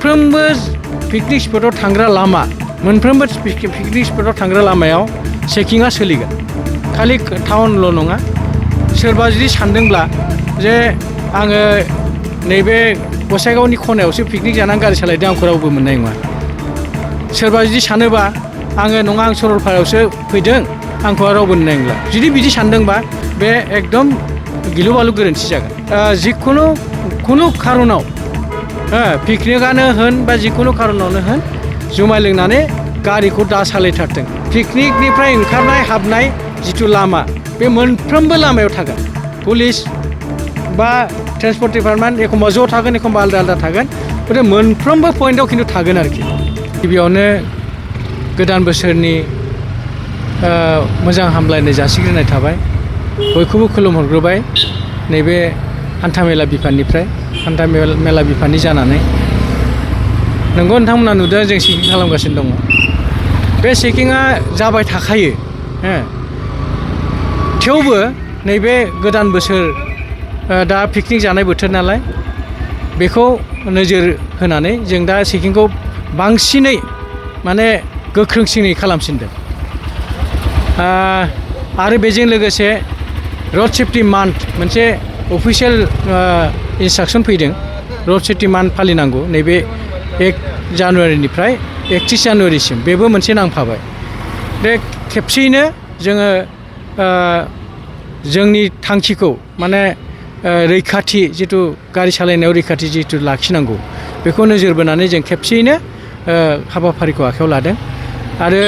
मोनफ्रोमबो पिकनिक स्पटआव थांग्रा लामा मोनफ्रोमबो पिकनिक स्पटआव थांग्रा लामायाव चेकिंआ सोलिगोन खालि टाउनल' नङा सोरबा जुदि सानदोंब्ला जे आङो नैबे गसाइगावनि खनायावसो पिकनिक जानानै गारि सालायदों आंखौ रावबो मोननाय नङा सोरबा जुदि सानोबा आङो नङा आं सरलपारायावसो फैदों आंखौ रावबो मोननाय नंला जुदि बिदि सानदोंबा बे एकदम गिलु बालु गोरोन्थि जागोन खुनु खारनाव पिकनिकआनो होन बा जिखुनु खारनावनो होन जुमाय लोंनानै गारिखौ दा सालायथारथों पिकनिकनिफ्राय ओंखारनाय हाबनाय जिथु लामा बे मोनफ्रोमबो लामायाव थागोन पुलिस बा ट्रेन्सपर्ट डिपार्टमेन्ट एखमबा ज' थागोन एखमबा आलदा आलदा थागोन गथिखे मोनफ्रोमबो पइन्टआव खिन्थु थागोन आरोखि गिबियावनो गोदान बोसोरनि मोजां हामलायनाय जासिग्रोनाय थाबाय बयखौबो खुलुमहरग्रोबाय नैबे हान्थामेला बिफाननिफ्राय हान्थामेला बिफाननि जानानै नंगौ नोंथांमोना नुदों जों चेकिं खालामगासिनो दङ बे चेकिंआ जाबाय थाखायो थेवबो नैबे गोदान बोसोर दा पिकनिक जानाय बोथोर नालाय बेखौ नोजोर होनानै जों दा चेकिंखौ बांसिनै माने गोख्रोंसिनै खालामसिनदों आरो बेजों लोगोसे रड सेफ्टि मान्थ मोनसे अफिसियेल इन्सट्राक्सन फैदों रड सेफ्टि मान्थ फालिनांगौ नैबे 1 जानुवारिनिफ्राय 31 जानुवारिसिम बेबो मोनसे नांफाबाय बे खेबसेयैनो जोङो जोंनि थांखिखौ माने रैखाथि जिथु गारि सालायनायाव रैखाथि जिथु लाखिनांगौ बेखौ नोजोर बोनानै जों खेबसेयैनो हाबाफारिखौ आखायाव लादों आरो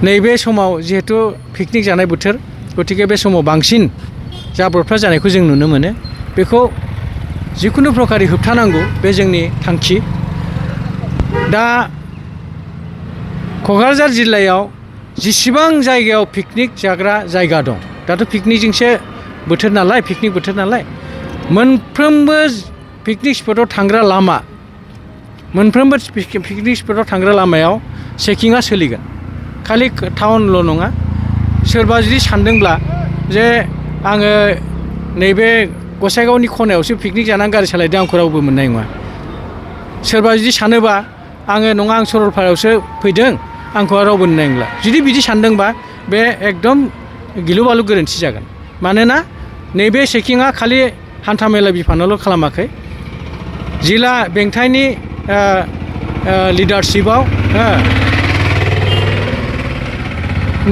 नैबे समाव जिहेतु पिकनिक जानाय बोथोर गतिके बे समाव बांसिन जाब्रबथाय जानायखौ जों नुनो मोनो बेखौ जिखुनु प्रकारै होबथानांगौ बे जोंनि थांखि दा क'क्राझार जिल्लायाव जिसिबां जायगायाव पिकनिक जाग्रा जायगा दं दाथ' पिकनिकजोंसो बोथोर नालाय पिकनिक बोथोर नालाय मोनफ्रोमबो पिकनिक स्पटआव थांग्रा लामा मोनफ्रोमबो पिकनिक स्पटआव थांग्रा लामायाव चेकिंआ सोलिगोन खालि टाउनल' नङा सोरबा जुदि सानदोंब्ला जे आङो नैबे गसाइगावनि खनायावसो पिकनिक जानानै गारि सालायदों आंखौ रावबो मोननाय नङा सोरबा जुदि सानोबा आङो नङा आं सरलपारायावसो फैदों आंखौ रावबो मोननाय नंला जुदि बिदि सानदोंबा बे एकदम गिलु बालु गोरोन्थि जागोन मानोना नैबे चेकिंआ खालि हान्थामेला बिफानावल' खालामाखै जिल्ला बेंथाइनि लिडारशिपआव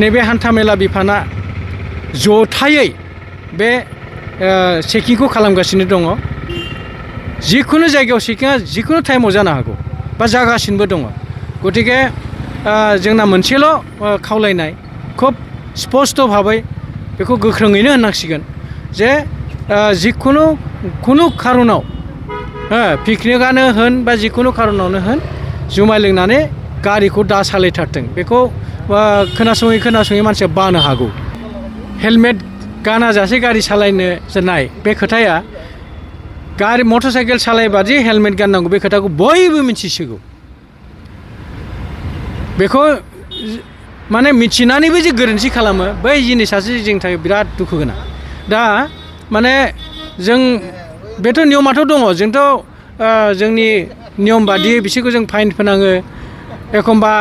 नैबे हान्थामेला बिफाना जथायै बे चेकिंखौ खालामगासिनो दङ जिखुनु जायगायाव चेकिंआ जिखुनु टाइमाव जानो हागौ बा जागासिनोबो दङ गतिके जोंना मोनसेल' खावलायनाय खुब स्पष्ट भाबै बेखौ गोख्रोङैनो होननांसिगोन जे खुनु खारनाव पिकनिकआनो होन बा जिखुनु खारनावनो होन जुमाय लोंनानै गारिखौ दा सालायथारथों बेखौ खोनासङै मानसिया बानो हागौ हेलमेट गानाजासे गारि सालायनो जानाय बे खोथाया गारि मटर साइकेल सालायबादि हेलमेट गाननांगौ बे खोथाखौ बयबो मिथिसिगौ बेखौ माने मिथिनानैबो जे गोरोन्थि खालामो बै जिनिसासो जोंनि थाखाय बिराद दुखु गोनां दा माने जों बेथ' नियमाथ' दङ जोंथ' जोंनि नियम बादियै बिसोरखौ जों फाइन फोनाङो एखमबा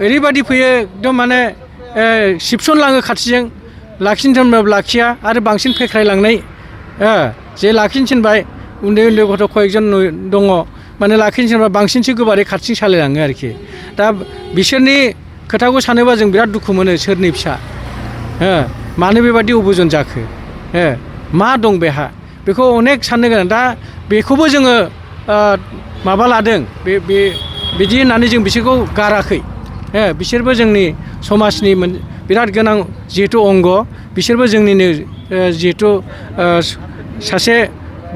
ओरैबादि फैयो एकदम माने सिबसनलाङो खाथिजों लाखिनो थिनबाबो लाखिया आरो बांसिन फेख्रायलांनाय जे लाखिनो थिनबाय उन्दै गथ' कयेकजन दङ माने लाखिनो थिनबा बांसिनसो गोबारै खाथिजों सालायलाङो आरोखि दा बिसोरनि खोथाखौ सानोबा जों बिराद दुखु मोनो सोरनि फिसा मानो बेबादि अबुजन जाखो मा दं बेहा बेखौ अनेक साननो गोनां दा बेखौबो जोङो माबा लादों बिदि होननानै जों बिसोरखौ गाराखै बिसोरबो जोंनि समाजनि बिराद गोनां जिहेतु अंग बिसोरबो जोंनिनो जिहेतु सासे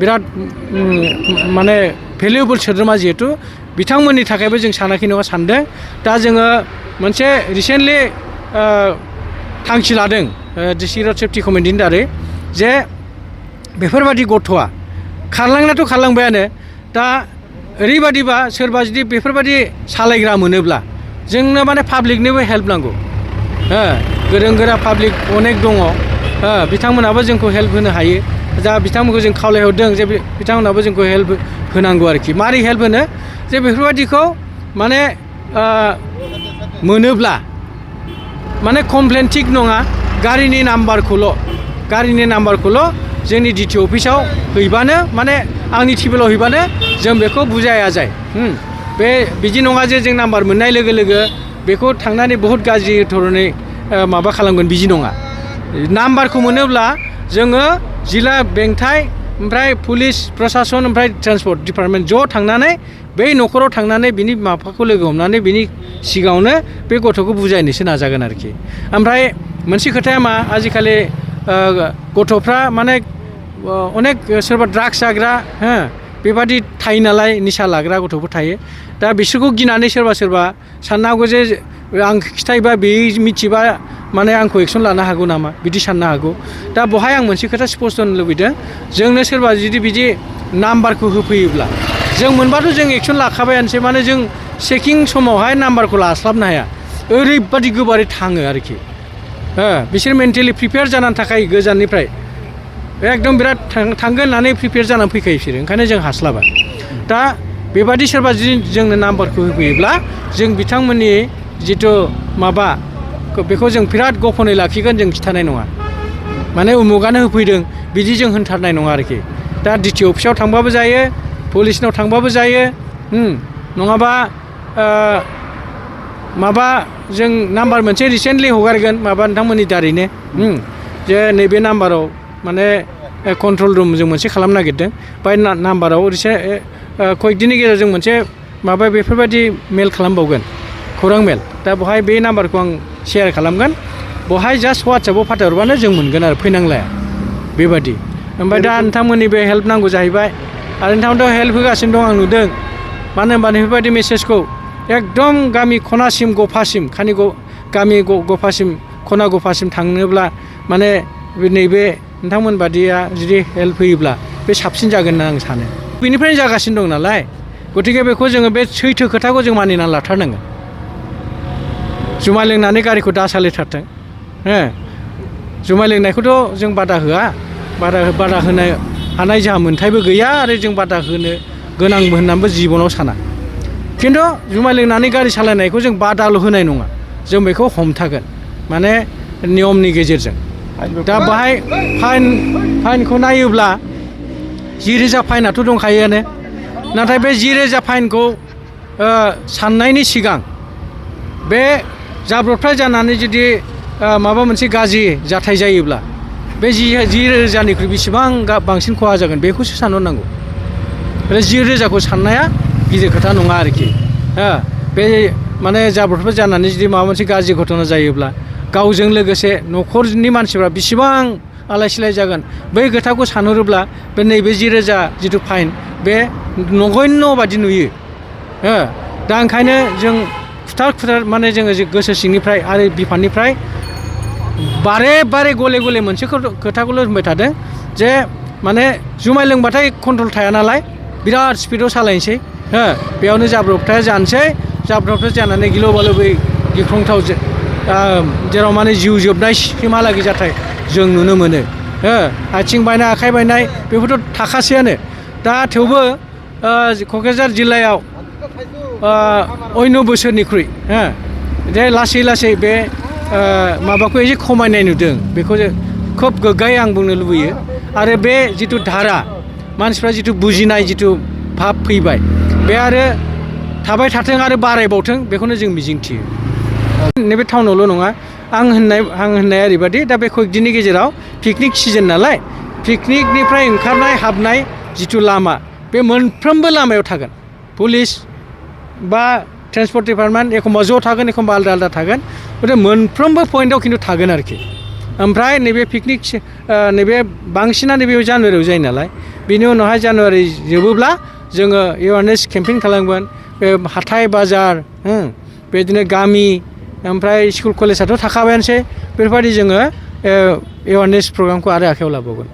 बिराद माने भेलुएबल सोद्रोमा जिहेतु बिथांमोननि थाखायबो जों सानाखै नङा सानदों दा जोङो मोनसे रिसेन्टलि थांखि लादों डिस्ट्रिक्ट रड सेफ्टि कमिटिनि दारै जे बेफोरबादि गथ'आ खारलांनायाथ' खारलांबायानो दा ओरैबादिबा सोरबा जुदि बेफोरबादि सालायग्रा मोनोब्ला जोंनो माने पाब्लिकनोबो हेल्प नांगौ गोरों गोरा पाब्लिक अनेक दङ बिथांमोनाबो जोंखौ हेल्प होनो हायो जा बिथांमोनखौ जों खावलायहरदों जे बिथांमोनाबो जोंखौ हेल्प होनांगौ आरोखि मारै हेल्प होनो जे बेफोरबायदिखौ माने मोनोब्ला माने कमप्लेन थिग नङा गारिनि नाम्बारखौल' जोंनि डिटि अफिसाव हैबानो माने आंनि टेबोलाव हैबानो जों बेखौ बुजाया जाय बे बिदि नङा जे जों नाम्बार मोननाय लोगो लोगो बेखौ थांनानै बहुद गाज्रि धरनै माबा खालामगोन बिदि नङा नाम्बारखौ मोनोब्ला जोङो जिल्ला बेंथाइ ओमफ्राय पुलिस प्रसासन ओमफ्राय ट्रेन्सपर्ट डिपार्टमेन्ट ज' थांनानै बै न'खराव थांनानै बिनि माबाखौ लोगो हमनानै बिनि सिगाङावनो बे गथ'खौ बुजायनोसो नाजागोन आरोखि ओमफ्राय मोनसे खोथाया मा आजिखालि गथ'फ्रा माने अनेक सोरबा ड्राग्स जाग्रा बेबादि थायो नालाय निसा लाग्रा गथ'फोर थायो दा बिसोरखौ गिनानै सोरबा साननो हागौ जे आं खिथायोबा बे मिथिबा माने आंखौ एक्सन लानो हागौ नामा बिदि साननो हागौ दा बहाय आं मोनसे खोथा स्पष्ट होनो लुबैदों जोंनो सोरबा जुदि बिदि नाम्बारखौ होफैयोब्ला जों मोनबाथ' जों एक्सन लाखाबायानोसै माने जों चेकिं समावहाय नाम्बारखौ लास्लाबनो हाया ओरैबादि गोबारै थाङो आरोखि बिसोर मेन्टेलि प्रिपेयार जानानै थाखाय गोजाननिफ्राय एकदम बिराद थांगोन होननानै प्रिपेयार जानानै फैखायो बिसोरो ओंखायनो जों हास्लाबा दा बेबादि सोरबा जुदि जोंनो नाम्बारखौ होफैयोब्ला जों बिथांमोननि जिथु माबा बेखौ जों बिराद गफनै लाखिगोन जों खिथानाय नङा माने उमुगानो होफैदों बिदि जों होनथारनाय नङा आरोखि दा डिटि अफिसाव थांबाबो जायो पुलिसनाव थांबाबो जायो नङाबा माबा जों नाम्बार मोनसे रिसेन्टलि हगारगोन माबा नोंथांमोननि दारैनो जे नैबे नाम्बाराव माने कन्ट्रल रुम जों मोनसे खालामनो नागिरदों बाय नाम्बाराव कয়েকदिननि गेजेराव जों मोनसे माबा बेफोरबायदि मेल खालामबावगोन खौरां मेल दा बहाय बे नाम्बारखौ आं शेयार खालामगोन बहाय जास्ट वाट्सएपआव फाथायहरबानो जों मोनगोन आरो फैनांलाया बेबादि ओमफ्राय दा नोंथांमोननि बे हेल्प नांगौ जाहैबाय आरो नोंथांमोनथ' हेल्प होगासिनो दं आं नुदों मानो होनबा बेफोरबायदि मेसेजखौ एकदम गामि खनासिम गफासिम गामि गफासिम खना गफासिम थांनोब्ला माने नैबे नोंथांमोन बादिया जुदि हेल्प होयोब्ला बे साबसिन जागोन होनना आं सानो बेनिफ्रायनो जागासिनो दं नालाय गतिके बेखौ जोङो बे सैथो खोथाखौ जों मानिनानै लाथारनांगोन जुमाय लोंनानै गारिखौ दा सालायथारथों जुमाय लोंनायखौथ' जों बादा होआ बादा होनो हानाय जोंहा मोन्थायबो गैया आरो जों बादा होनो गोनांबो होननानैबो जिबनाव साना खिन्थु जुमाय लोंनानै गारि सालायनायखौ जों बादाल' होनाय नङा जों बेखौ हमथागोन माने नियमनि गेजेरजों दा बाहाय फाइनखौ नायोब्ला 10,000 फाइनाथ' दंखायोआनो नाथाय बे 10,000 फाइनखौ साननायनि सिगां बे जाब्रबथाय जानानै जुदि माबा मोनसे गाज्रि जाथाय जायोब्ला बे 10,000निख्रुइ बेसेबां बांसिन खहा जागोन बेखौसो सानहरनांगौ बे 10,000खौ साननाया गिदिर खोथा नङा आरोखि बे माने जाब्रबथाय जानानै जुदि माबा मोनसे गाज्रि घटना जायोब्ला गावजों लोगोसे न'खरनि मानसिफ्रा बेसेबां आलाय सिलाय जागोन बै खोथाखौ सानहरोब्ला बे नैबे 10,000 जिथु फाइन बे नगण्य बादि नुयो दा ओंखायनो जों खुथार माने जोङो गोसो सिंनिफ्राय आरो बिफाननिफ्राय बारे गले मोनसे खोथाखौल' होनबाय थादों जे माने जुमाय लोंबाथाय कन्ट्रल थाया नालाय बिराद स्पिडआव सालायनोसै बेयावनो जाब्रबथाया जानोसै जाब्रबथाय जानानै गिलु बालु बै गिख्रंथाव जेराव माने जिउ जोबनायसिमहालागै जाथाय जों नुनो मोनो आथिं बायनाय आखाइ बायनाय बेफोरथ' थाखासैयानो दा थेवबो क'क्राझार जिल्लायाव अन्य बोसोरनिख्रुइ जे लासै बे माबाखौ एसे खमायनाय नुदों बेखौ खोब गोग्गायै आं बुंनो लुबैयो आरो बे जिथु धारा मानसिफ्रा जिथु बुजिनाय जिथु भाब फैबाय बे आरो थाबाय थाथों आरो बारायबावथों बेखौनो जों मिजिंथियो नैबे टाउनावल' नङा आं होननाय ओरैबादि दा बे कয়েকदिननि गेजेराव पिकनिक सिजन नालाय पिकनिकनिफ्राय ओंखारनाय हाबनाय जिथु लामा बे मोनफ्रोमबो लामायाव थागोन पुलिस बा ट्रेन्सपर्ट डिपार्टमेन्ट एखमबा ज' थागोन एखमबा आलदा थागोन गथे मोनफ्रोमबो पइन्टआव खिन्थु थागोन आरोखि ओमफ्राय नैबे पिकनिक नैबे बांसिनानो बे जानुवारियाव जायो नालाय बिनि उनावहाय जानुवारि जोबोब्ला जोङो एवारनेस केम्पेइन खालामगोन बे हाथाय बाजार बेदिनो गामि ओमफ्राय स्कुल कलेजाथ' थाखाबायानोसै बेफोरबायदि जोङो एवारनेस प्रग्रामखौ आरो आखायाव लाबावगोन